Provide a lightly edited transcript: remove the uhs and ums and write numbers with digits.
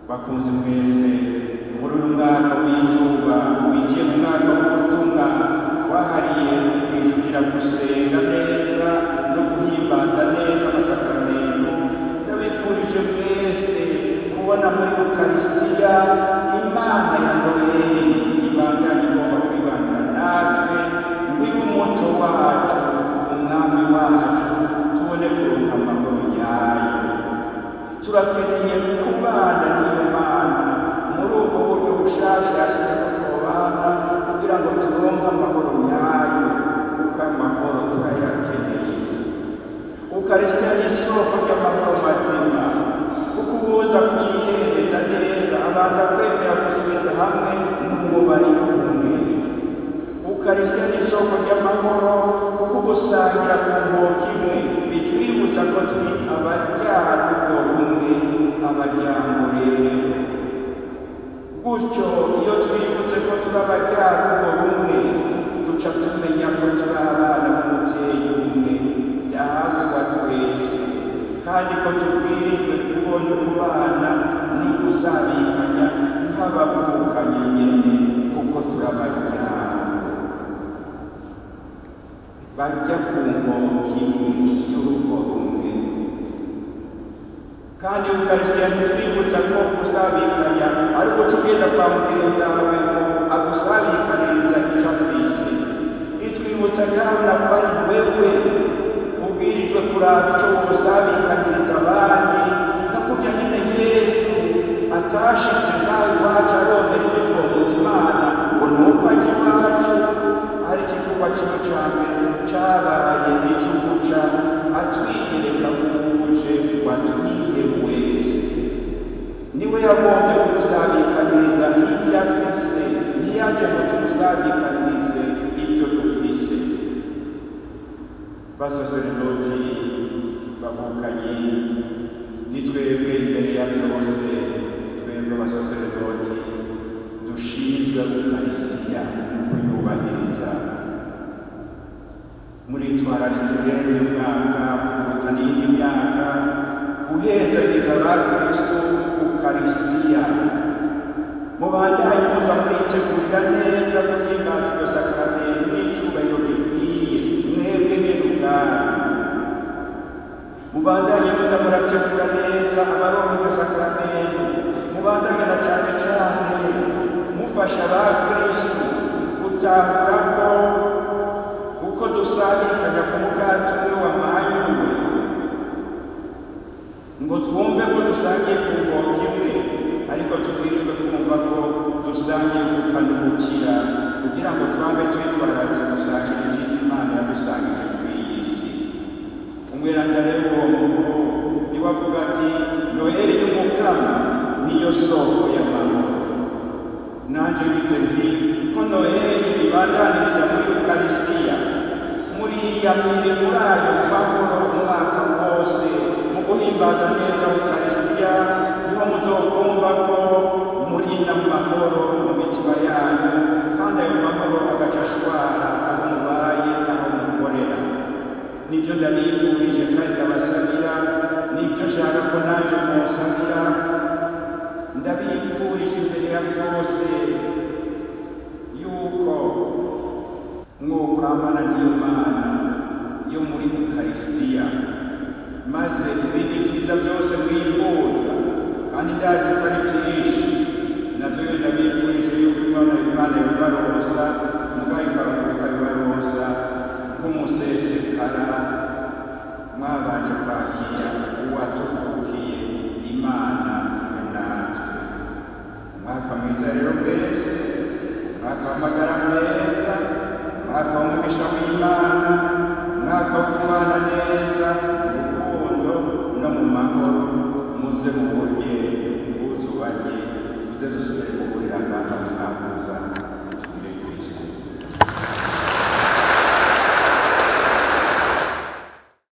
Bakunzi mwese, muri uyu mwaka w'izuba winjiye mu mwaka w'ubutumwa twahariye kwijukira gusenga neza no guhimbaza neza amasakramentu, ndabifurije mwese kubona muri Ukaristiya Imana ya Noheli ibandanya igomba kwibanira natwe, ngo ibe umuco wacu, umwami wacu, tubone kuronka amahoro nyayo. Turakeneye kubana n'iyo Mana muri ubwo buryo bushasha yashaka ko twobana kugira ngo turonke amahoro nyayo, kuko amahoro turayakeneye. Ukaristiya ni isoko ry'amahoro mazima, kuko uwuza kuyihereza neza abanza kwemera gusubiza hamwe n'uwo bari kumwe. Ukaristiya ni isoko ry'amahoro, kuko gusangira ku nkoko imwe bitwibutsa ko turi abaryarugo rumwe, abaryango rero. Gutyo iyo twibutse ko turi abaryarugo rumwe, duca tumenya ko turi abana b'umuvyeyi umwe, Dawe wa twese, kandi ko tubwirijwe kubona kubana no gusabikanya nk'abavukanye nyene, kuko turi abaryango barya ku nkoko imwe y'urugo rumwe. Kandi Ukaristiya ntitwibutsa ko gusabikanya ari uguca ugenda kwa mugenzi wawe ngo agusabikaniriza icyo afise. Itwibutsa nyabuna ko ari wewe ubwirijwe kuraba ico wosabikaniriza abandi, nka kurya nyene Yesu atashitse ngaho iwacu arondera ivyo twomuza Imana ngo nuko aje iwacu, ari igikorwa ciwe ca mbere cabaye icuguca atwiyereka utuje watwiye wese. Niwe yagombye kudusabikaniriza ivyo afise, ntiyaje ngo tumusabikanirize ivyo dufise. Basaseredoti bavukanye, ni twebwe imbere ya byose, twebwe abasaseredoti dushinzwe Ukaristiya kuyubahiriza. Muritwararike rero uyu mwaka kuruta n'iyindi myaka guhezagiza abakristo Ukaristiya. Mubandanye muza muritegurira neza guhimbaza iryo sakramento n'icubahiro gikwiye mwebwe nyene ubwanyu. Mubandanye muza murategura neza abaronka iryo sakramento. Mubandanye na cane cane mufasha abakristo gutahura ko uko dusabikanya ku mukate umwe wamanyuwe, ngo twumve ko dusangiye ku nkoko imwe, ariko tubwirijwe kumva ko dusangiye gupfa no gukira, kugira ngo twambe twitwararitse gusangira ibyiza Imana yadusangije kuri iyi si. Umweranda rero uwo mukuru niwe avuga ati Noheli y'Umukama niyo soko y'amahoro. Nanje ngize nti ko Noheli ibandaniriza muri Ukaristiya, muriyamire muri ayo mahoro umwaka wose mu guhimbaza neza Ukaristiya, niho muzokumva ko muri n'amahoro mu mitima yanyu, kandi ayo mahoro agaca ashwara aho mubaye n'aho mukorera. Nivyo ndabifurije kandi ndabasabira, nivyo nshaka ko nanje mwosabira. Ndabifurije imbere ya byose yuko mwokwamana n'iyo Mana yo muri Ukaristiya, maze ibindi vyiza byose mwifuza, kandi ndazi ko ari vyinshi, navyo ndabifurije yuko Imana yobaronsa, mugabo ikabibaronsa nk'umusesekara mwabanje kwakira uwatuvukiye, Imana kumwe natwe. Umwaka mwiza rero mwese, umwaka w'amagara meza, umwaka w'umugisha w'Imana, umwaka wo kubana neza mu rukundo no mu mahoro, muze muburye.